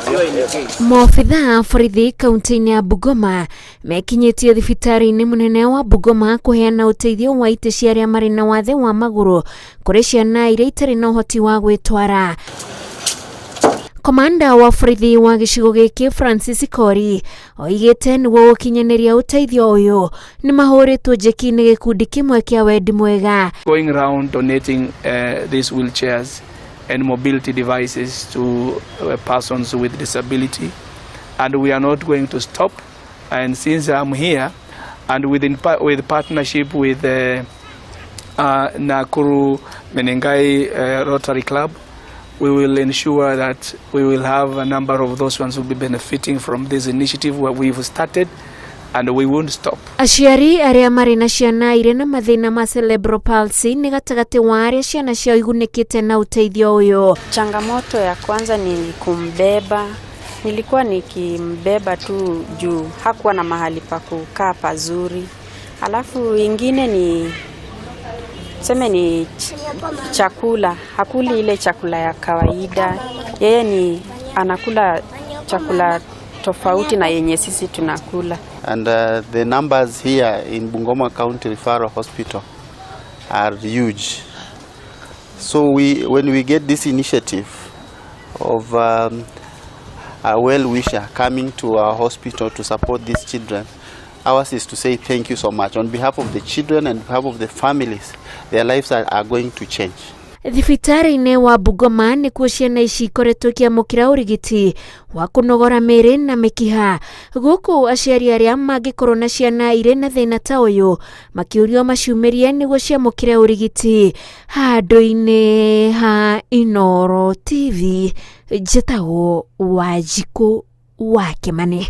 Maobithaa a borithi kaunti-inĩ ya Bungoma mekinyĩtio thibitarĩ-inĩ mũnene wa Bungoma kũheana ũteithio wa itĩ cia arĩa marĩ na wathe wa magũrũ kũrĩ ciana iria itarĩ na ũhoti wa gwĩtwara. Komanda wa borithi wa gĩcigo gĩkĩ Francis Kori oigĩte nĩguo gũkinyanĩria ũteithio ũyũ nĩ mahũrĩtwo njeki nĩ gĩkundi kĩmwe kĩa wendi mwega. Going round donating these wheelchairs and mobility devices to persons with disability, and we are not going to stop. And since I'm here and with partnership with Nakuru Menengai Rotary Club, we will ensure that we will have a number of those ones who will be benefiting from this initiative where we've started, and we won't stop. Aciari arĩa marĩ na ciana irĩ na mathĩna ma cerebral palsy nĩ gatagatĩ wa arĩa ciana ciao igunĩkĩte na ũteithio ũyũ. Changamoto ya kwanza ni kumbeba. Nilikuwa nikimbeba tu juu hakuwa na mahali pa kukaa pazuri. Alafu ingine ni tuseme ni chakula, hakuli ile chakula ya kawaida. Yeye ni anakula chakula tofauti na yenye sisi tunakula. And the numbers here in Bungoma County Referral Hospital are huge. So when we get this initiative of a well-wisher coming to our hospital to support these children, ours is to say thank you so much. On behalf of the children and behalf of the families, their lives are going to change. Thibitarĩ-inĩ wa Bungoma nĩkuo ciana ici ikoretwo ikĩamũkĩra ũrigiti wa kũnogora mĩĩrĩ na mĩkiha. Gũkũ aciari arĩa mangĩkorwo na ciana irĩ na thĩna ta ũyũ makĩũrio maciumĩrie nĩguo ciamũkĩre ũrigiti. Handũ-inĩ ha Inooro TV, njĩtagwo Wanjikũ wa Kĩmani.